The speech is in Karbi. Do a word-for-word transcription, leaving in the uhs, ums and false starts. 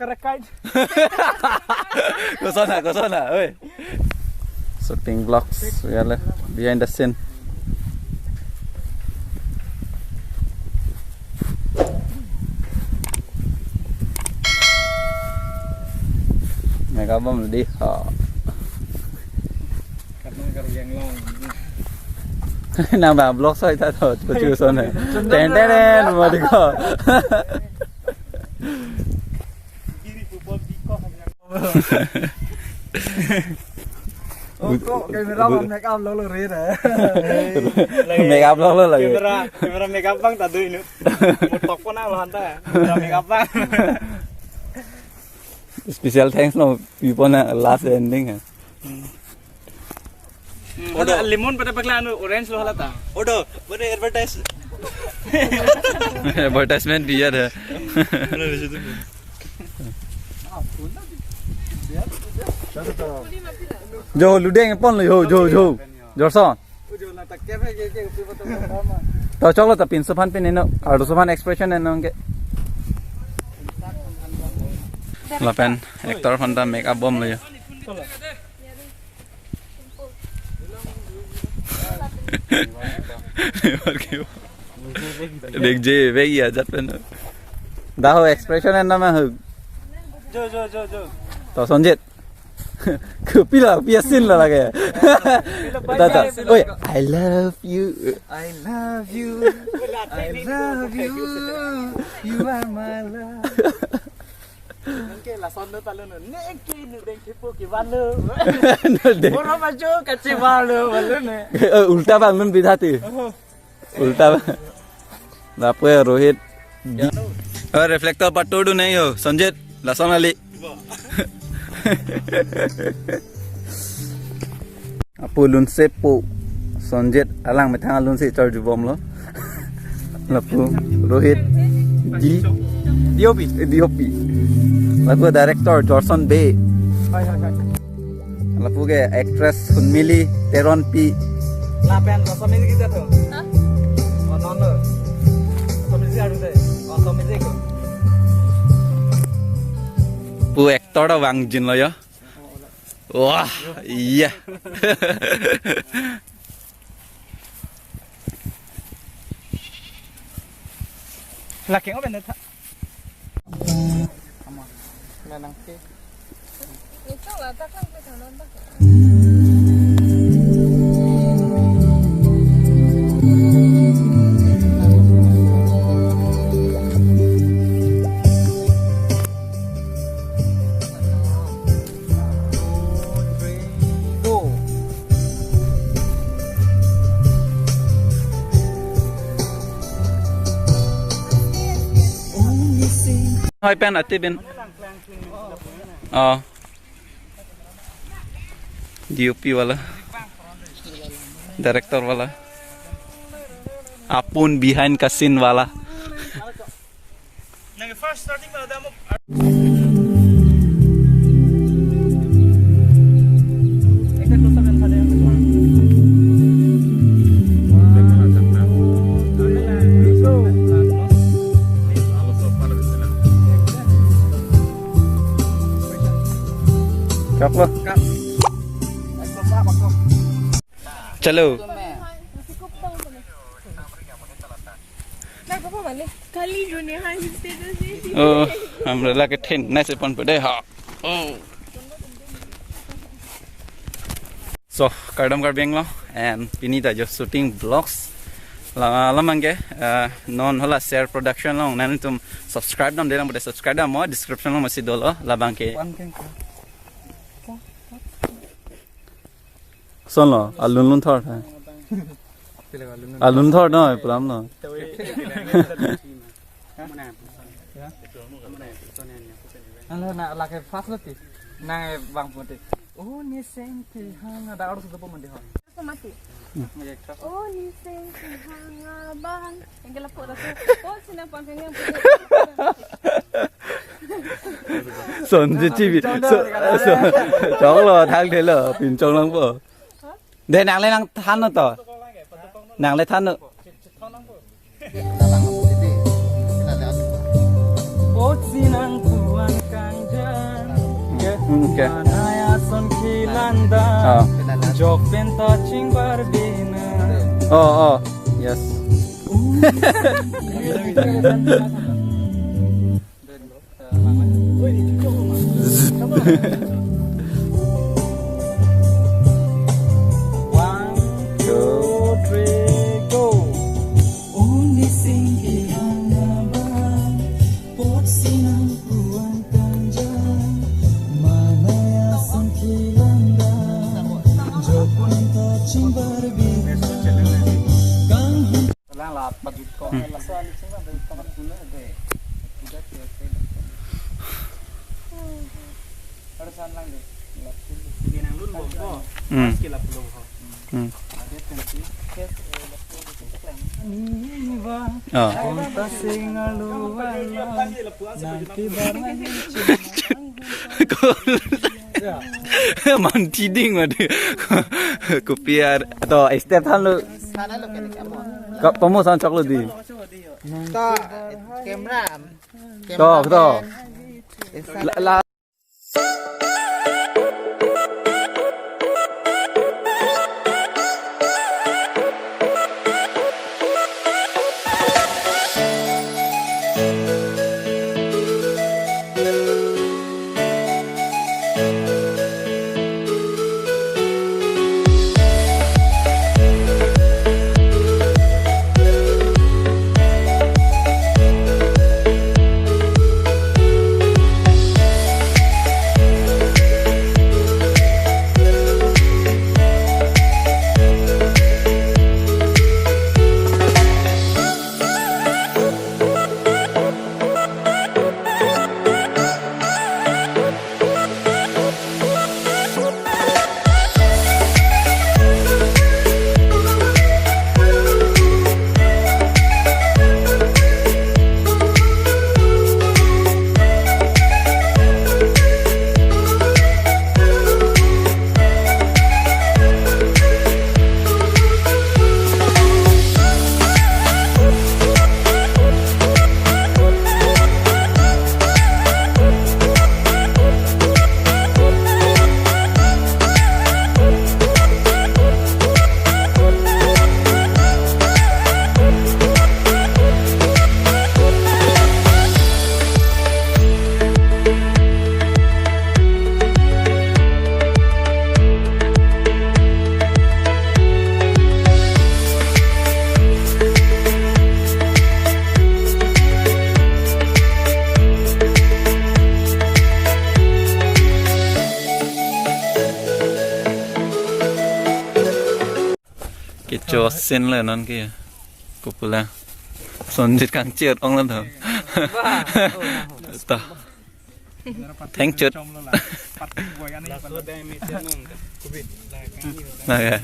Karekai. Kosona, kosona, oi. Shooting vlogs, we are left behind the scene. Mega bom di ha. Karena kalau yang long. Nang ba vlog soi ta to, ko chu son hai. Ten ten ten, mo di ko. Oh, kok camera man make up lo lo re re. Make up lo lo lagi. Camera, camera make up bang ta do inu. Tok pon lo hanta. Camera make up bang. Special thanks lo, pi pon last ending ha. Hmm, ada lemon pada pakla anu orange lo hala ta. Odo, mana advertise? Advertisement dia dah. Jo, ludeng pon lo, jo, jo, jo. Jorson. To choklo ta pinso aphan pin eno, arloso aphan expression eno ke. Lapen actor aphan ta make up bom lo jo. Dekje begi ajat pen. Daho expression en nama hu. Jo, jo, jo, jo. To Sonjit. Kopi la, kopi asin la lage. Ta, ta. Oi, I love you. I love you. I love you. You are my love. Nang ke lason lo ta lo no. Nang ke nu deng kepo ke van lo. Deng. Boro majo kache van lo, van lo ne. Eh, ulta bang nun bidhati. Oho. Ulta bang. Lapu Rohit. Oh, reflector patu du nai ho. Sonjit, lason ali. Apo lunse po Sonjit alang methang lunse char jubom lo. Lapu Rohit di D O P. D O P. Lapu director Jorson Bey. Hai, hai, hai. Lapu ke actress Hunmili Teronpi. Lapen Assamese kita tu. Hah? Oh, no, no. Assamese ada tu. Oh, Assamese ko. Pu actor ta vang jin lo ya. Wah, iya. Laki ngapain dah? Nang ke. Itu lah, tak kan kita nonton. Hoi pen ati bin. Oh. D O P wala. Director wala. Apun behind ka scene wala. Nang first starting pada damo. Ekta close up yang ada yang kedua. Kap lo. Kap. Chalo. Kali juni hai status ni. Oh, umbrella ke thin, nice pon pede ha. Oh. So, kardom Karbi Anglong, and pini ta jo shooting vlogs. La, la mangke, eh, non hala Share Production lo, nangtum subscribe dam, delang pada subscribe dam, mo description lo masi dolo, labang ke. One thing. Son lo, alun lun thor. Alun thor no, pulam no. Halo, na lake fast lo ti. Nang bang poti. Oh, ni seng ti hang ada arus tu pun mandi hon. Mati. Oh, ni seng ti hang abang. Yang gelap pun rasa. Oh, sini pangkeng yang putih. Son je chibi. So, so, chong lo, thang de lo, pin chong lang po. De nang le nang than no to. Nang le than no. Oh, sinang puan kang. Okay. Manaya son kilanda. Oh. Jok pen ta chingbar bina. Oh, oh. Yes. One, two, three, go. Uni singki hanga ba, pot sinang kuang kanja, manaya sangki landa, jok anta chingbar bina, kang. Lang la pat ko. Hmm. Hmm. Hmm. Oh. Manti ding mati. Kopi ar to step thanlo. Sana lo kene kamu. Ka pamo san choklo di. To camera. To, to. La, la. Kecho asin le non ke. Kopula. Sonjit kangchir ong le thom. Bah. Oh, nah, oh. Ta. Thank you. Nah, ya.